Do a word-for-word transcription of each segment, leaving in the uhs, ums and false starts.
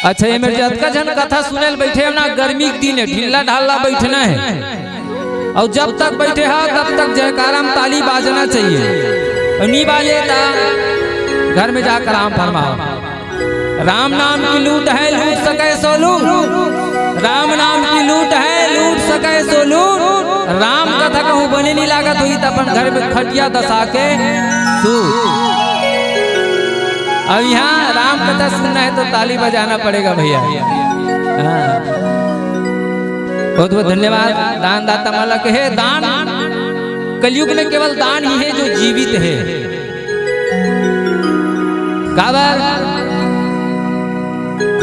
अच्छा, ये मेर जतका झन कथा सुने ल बइठे हव ना, गर्मी के दिन हे, ढिल्ला ढाल्ला बइठना हे। अउ जब तक बइठे हव, तब तक जयकारा म ताली बाजना चाहिए। अउ नी बाजे त घर में जाकर आराम फरमाओ। राम नाम की लूट है, लूट सके सो लूट। राम नाम की लूट है, लूट सके सो लूट। राम कथा कहूँ बने नी लागत होही, त अपन घर में खटिया दसा के सूत। अब यहाँ राम कथा सुनना है तो ताली बजाना पड़ेगा भैया। हाँ। बहुत बहुत धन्यवाद। दान दाता मन ला कहे, दान, कलयुग में केवल दान ही है जो जीवित है। काबर?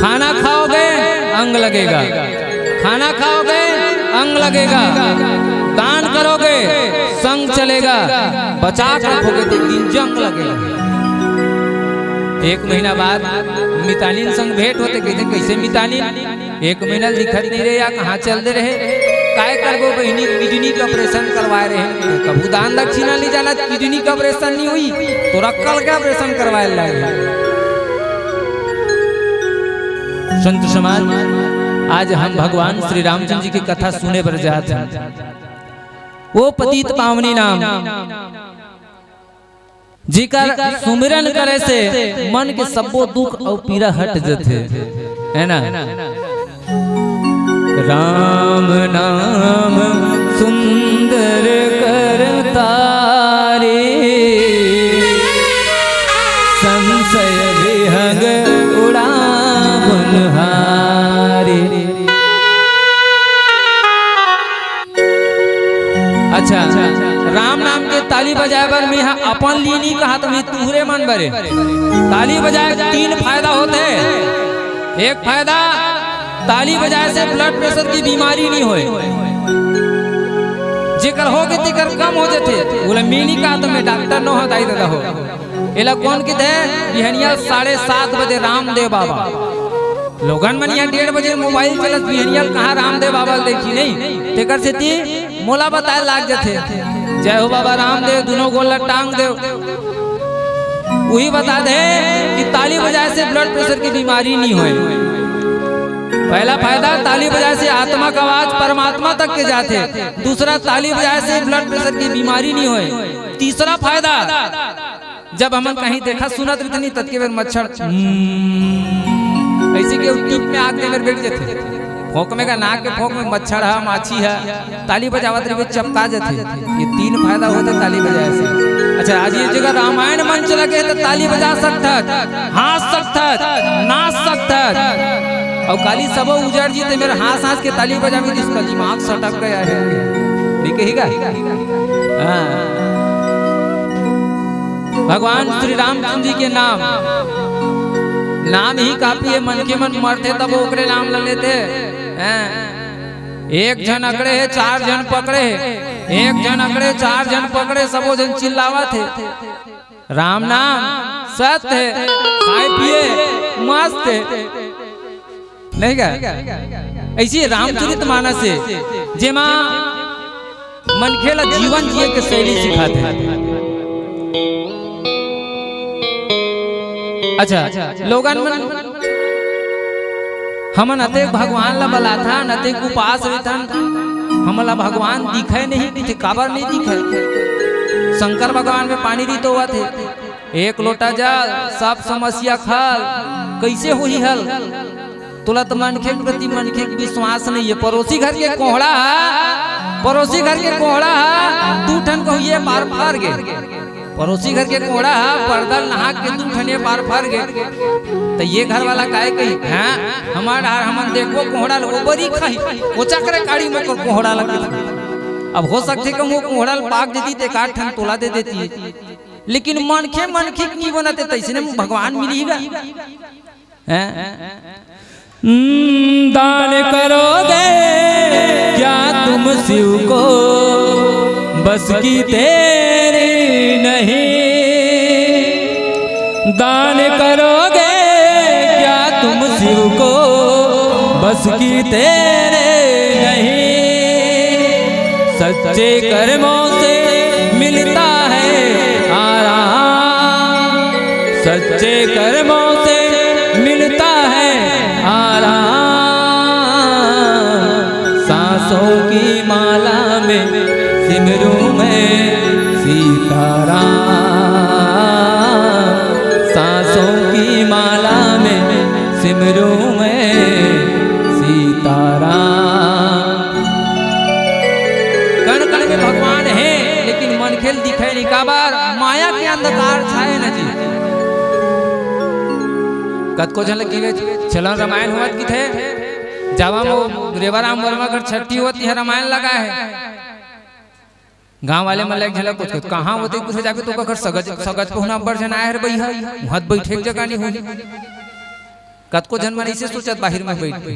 खाना खाओगे, अंग लगेगा। खाना खाओगे, अंग लगेगा। दान करोगे, संग चलेगा। बचा के रखोगे तो एक दिन जंग लगेगा। एक महीना बाद मितानिन संग भेंट होथे, कहिथे, "कइसे मितानिन? एक महीना दिखत नइ रहे या कहाँ चल दे रहे?" "काय करबो बहिनी, किडनी के ऑपरेशन करवाए रहे।" "कभू दान दक्षिणा नइ जानत, किडनी के ऑपरेशन नइ होही, तोर अक्कल के ऑपरेशन करवाए ल लागे।" संत समाज, आज हम भगवान श्री रामचंद्र जी के कथा सुने बर जात हन। वो पतित पावनी नाम, जेकर सुमिरन करे से मन के सब्बो दुख अउ पीरा हट जथे, है ना? राम नाम सुंदर कर तारे, संशय विहग उड़ावन हारे। अच्छा, राम नाम के ताली बजाए बर मेंहा अपन लिए नी कहत, मैं तुहरे मन बरे। ताली बजाए तीन फायदा होथे। एक फायदा, ताली बजाए से ब्लड प्रेशर की बीमारी नी होय। जेकर होगे तेकर कम हो जथे। बोले, मैं नी कहत, मैं डॉक्टर नो हंव दाई ददा हो। एला कोन किथे? बिहनिया साढ़े सात बजे रामदेव बाबा। लोगन मन यहाँ डेढ़ बजे मोबाइल चलत, बिहनिया ल कहाँ रामदेव बाबा ल देखी नहीं। तेकर सेती मोला बताए लाग जथे, "जय हो बाबा रामदेव, दुनो गोड़ ला टांग देव।" उही बता दे कि ताली बजाए से ब्लड प्रेशर की बीमारी नी होय। पहला फायदा, ताली बजाए से आत्मा का आवाज परमात्मा तक के जाथे। दूसरा, ताली बजाए से ब्लड प्रेशर की बीमारी नी होय। तीसरा फायदा, जब हमन कहीं देखत सुनत रहिथन, ततके बेर मच्छर, हम्म, अइसे के टीप में आके मेर बैठ जथे। फोंक में का नाक के फोंक में मच्छर ह, माछी ह, ताली बजावत रहिबे, चपका जथे। ये तीन फायदा होथे ताली बजाए से। अच्छा, आज ये जगह रामायण मंच लगे हे त ताली बजा सकथस, हाँस सकथस, नाच सकथस। अउ काली सबो उजड़ जी त मेर हाँस हाँस के ताली बजाबे, जिसका दिमाग सटक गया है। ठीक है, ठीक है? हाँ। भगवान श्री रामचंद्र जी के नाम, नाम ही काफी हे। मनखे मन मरथे तब ओकरे नाम ल लेथे, हैं? एक झन अकड़े हे, चार झन पकड़े हे, एक झन अकड़े, चार झन पकड़े, सबो झन चिल्लावत हे, "राम नाम सत्य हे, खाए पिए मस्त हे।" नहीं का? अइसे रामचरित मानस हे, जेमा मनखे ला जीवन जिए के शैली सिखाथे। अच्छा, लोगन मन, हमन अतेक भगवान ला बलाथन, अतेक उपास रहिथन, हमन ला भगवान दिखे नहीं, कथे, "काबर नहीं दिखे?" शंकर भगवान में पानी री तो होवत हे, एक लोटा जल, सब समस्या खल, कइसे होही हल? तोला तो मनखे के प्रति मनखे के विश्वास नहीं हे। पड़ोसी घर के कोहड़ा ह, पड़ोसी घर के कोहड़ा ह, दू ठन कहूँ ये पार फर गे। पड़ोसी घर के कोहड़ा ह, पर्दा ल नहा के दू ठन ये पार फर गे। त ये घर वाला काय कही, "हाँ, हमार डहर हमन देखबो कोहड़ा ल, वो बरी खाही, वो चकरे काड़ी में कोहड़ा ल।" अब हो सकथे कहूँ वो कोहड़ा ल पाक देती त एकाध ठन तोला दे देती। लेकिन मनखे मनखे के नी बनत हे, तइसने में भगवान मिलही गा। हैं? हम्म, दान करोगे क्या तुम शिव को, बस की तेरी नहीं। दान करोगे क्या तुम शिव को, बस की तेरे नहीं। सच्चे कर्मों से मिलता है आराम, सच्चे कर्मों से मिलता है अंधकार छाए न जी। कतको झन ल कहिबे, "चलन रमायन होवत किथे, जावा वो रेवाराम वर्मा कर छट्ठी होवत, इहाँ रमायन लगा हे।" गाँव वाले मन ल एक झन ल कुछ, कुछ कहाँ होते, कुछ जाके तो ओकर सगज, सगज पहुना अब्बड़ झन आए हर बइहा, उहाँ त बइठे के जगह नइ होही। कतको झन मन अइसे सोचत बाहिर में बइठ के।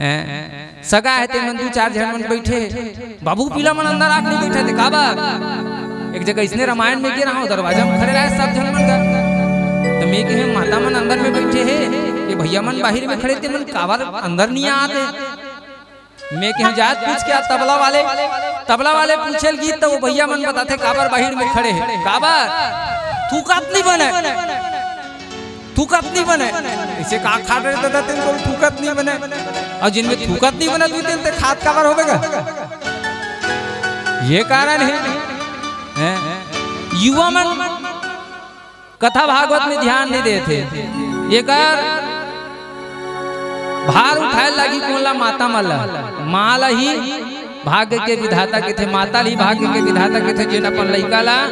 हैं? सगा हे ते मन दू चार झन मन बइठे हे। बाबू पीला मन अंदर आके नइ बइठत हे, काबर? एक जगह अइसने रमायन में गे रहंव, दरवाजा में खड़े रहे सब झन मन गा। त मैं कहेंव माता मन अंदर में बइठे हे, ये भइया मन बाहिर में खड़े, ते मन काबर अंदर नइ आत हे? मैं कहेंव जात पूछ के आ तबला वाले, तबला वाले पूछे ल गिस त वो भइया मन बताथे काबर बाहिर में खड़े हे, काबर? थूकत नइ बने। थूकत नइ बने। अइसे का खात रहे ददा, तेन कोई थूकत नइ बने। अउ जिन में थूकत नइ बने, तू तेन ते खात काबर होबे गा? ये कारण हे। हैं? युवा मन कथा भागवत में ध्यान नइ देत हे। एकर भार उठाए ल लागही कोन ला? माता मन ला। माँ ला ही भाग्य के विधाता कथे, माता ल ही भाग्य के विधाता कथे, जेन अपन लइका ला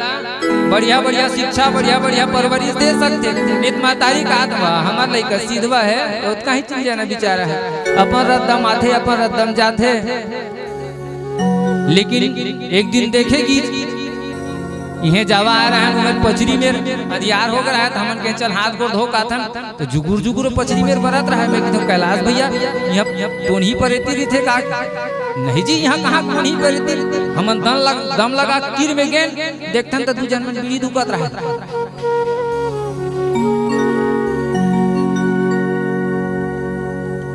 बढ़िया-बढ़िया शिक्षा, बढ़िया-बढ़िया परवरिश दे सकथे। नइ त महतारी कहत हे, "हमर लइका सिधवा हे, ओतका ही चीज हे ना बिचारा हे। अपन रद्दम आथे, अपन रद्दम जाथे।" लेकिन एक दिन देखे गिस, इहें जावा आए रहन, उमर पचरी मेर अंधियार हो गे रहय, त हमन कहेन चल हाथ गोड़ धो के आथन, त जुगुर जुगुर पचरी मेर बरत रहय। मैं कहेंव कैलाश भइया, इहाँ टोनही परेती रहिथे का? नहीं जी, इहाँ कहाँ टोनही परेती? हमन दम लग-, दम लगा के तीर में गेन, देखथन त दू झन मन बीड़ी धुकत रहय।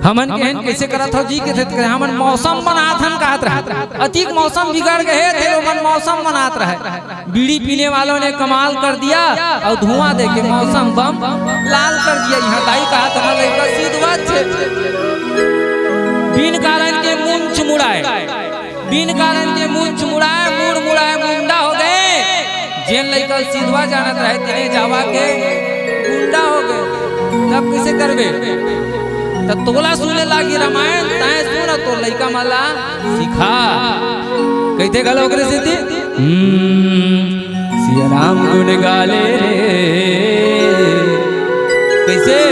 हमन कहेन कइसे करत हव जी, कथे, त कथे, "हमन मौसम मनात हन," कहत रहय। अतिक मौसम बिगड़ गे हे, फेर ओमन मौसम मनात रहय। बीड़ी पीने वालों ने कमाल कर दिया अउ धुआं देके मौसम बम लाल कर दिया। इहाँ दाई कहत, "हमर लइका सिधवा हे।" बिन कारण के मूंछ मुड़ाए, बिन कारण के मूंछ मुड़ाए, मूड़ मुड़ाए मुंडा हो गे। जेन लइका ल सिधवा जानत रहय, तेने जावा के गुंडा हो गे। तब कइसे करबे? त तोला सुने लागही रमायन, तैं सुन, तोर लइका मन ला सिखा। कहिथे घलो ओकरे सेती, हम्म, सिया राम गुन गा ले रे। कइसे?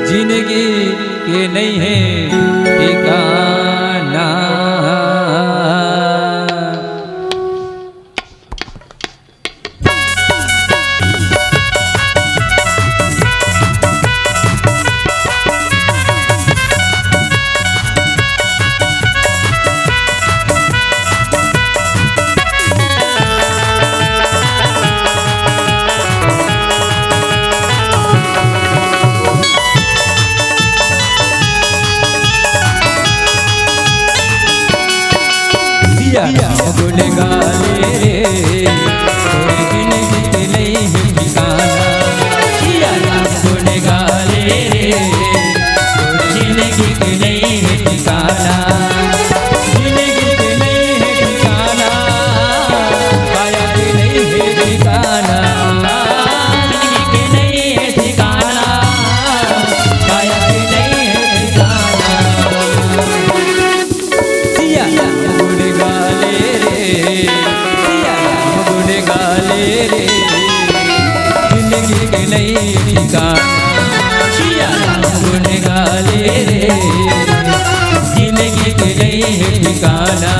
जिनगी के नइ हे ठिकाना। सिया राम गुन गा ले रे, तोर जिनगी के नइ हे ठिकाना। सिया राम गुन गा ले रे, तोर जिनगी के नइ हे ठिकाना। जिनगी के नइ हे ठिकाना, काया के नइ हे ठिकाना। जिनगी के नइ हे ठिकाना, काया के नइ हे ठिकाना। सिया राम गुन गा ले रे, सिया राम गुन गा ले रे, जिनगी के नइ हे ठिकाना। सिया राम गुन गा ले रे, जिनगी के नइ हे ठिकाना।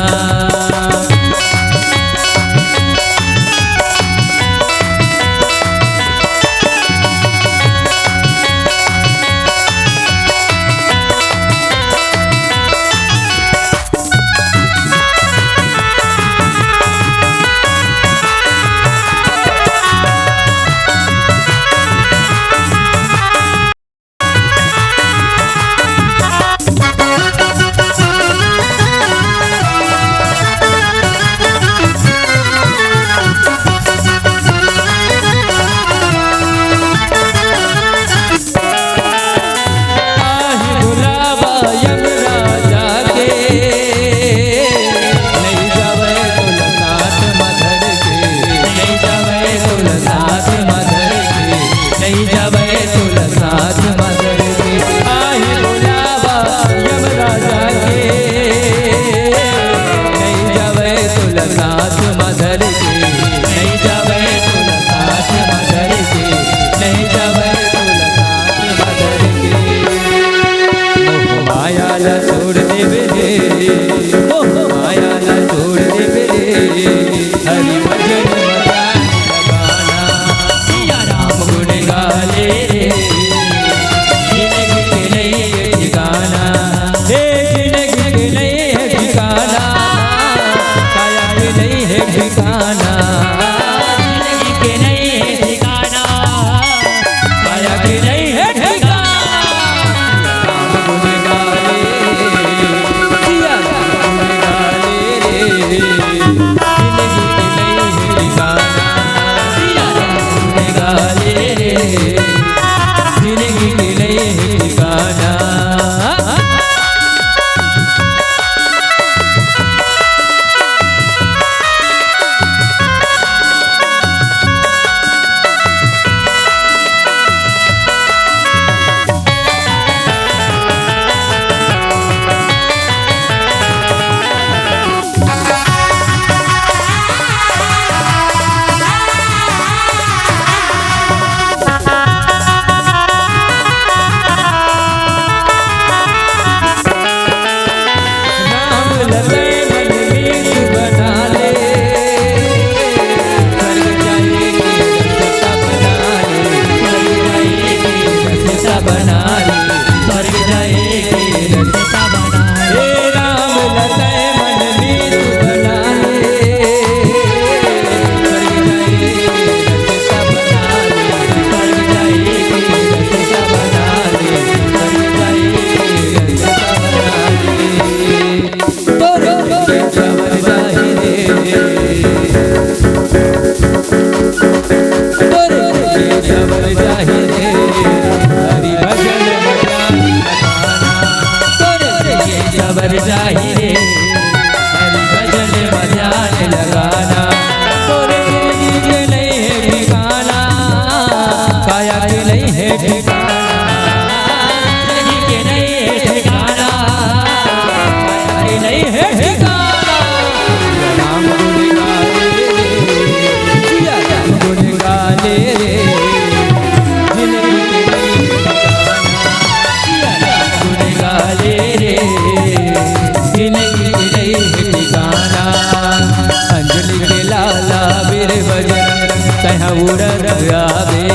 तैं ह उड़त आबे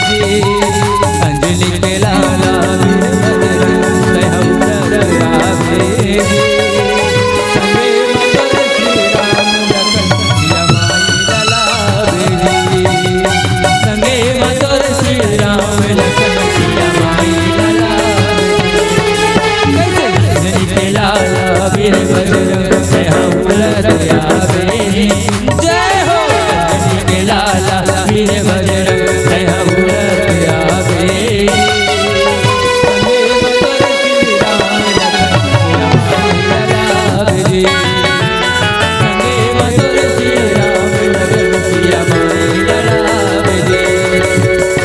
जी, अंजनी के लाला वीर बजरंग, तैं ह उड़त आबे जी। संगे म तोर श्री राम लखन सिया माई ला लाबे जी। संगे म तोर श्री राम लखन सिया माई ला लाबे जी। कैसे? अंजनी के लाला वीर बजरंग, तैं ह उड़त आबे जी। जय हो। अंजनी के लाला वीर बजरंग, तैं ह उड़त आबे। संगे म तोर श्री राम लखन सिया माई ला लाबे जी। संगे म तोर श्री राम लखन सिया माई ला लाबे जी।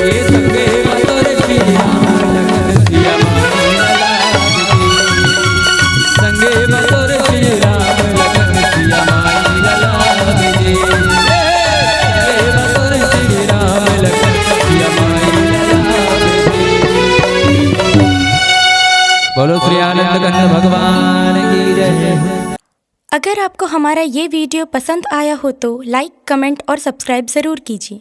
ए संगे म तोर श्री राम लखन सिया माई ला लाबे जी। संगे म तोर श्री राम लखन सिया माई ला लाबे जी। ए संगे म तोर श्री राम लखन सिया माई ला लाबे जी। बोलो श्री आनंद कंद भगवान की जय। अगर आपको हमारा ये वीडियो पसंद आया हो तो लाइक, कमेंट और सब्सक्राइब ज़रूर कीजिए।